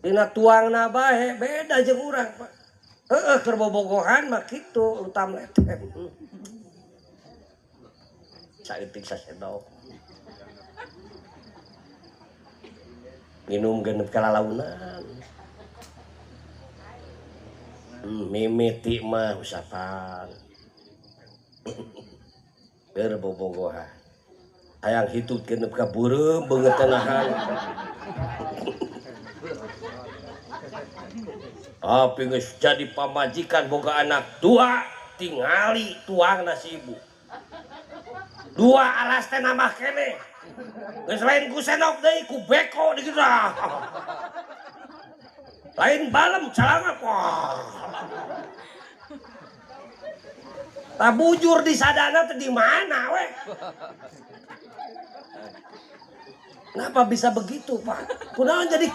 Dina tuangna bae beda jeung urang, Pak. Heeh, keur bobogohan mah kitu lutam letem. Saeutik sasedok. Minum genep kalalaunan. Mimiti mah usapan. Keur bobogohan. Hayang hitut genep ka beureum beungeut nahan. Tapi geus jadi pamajikan boga anak dua, tingali tuangna si ibu. Dua alas teh nambah keneh. Geus lain ku sendok deui ku beko di kitu. Lain balem calangap. Wah. Tah bujur di sadana teh di mana we? Kenapa bisa begitu, Pak? Kunaon jadi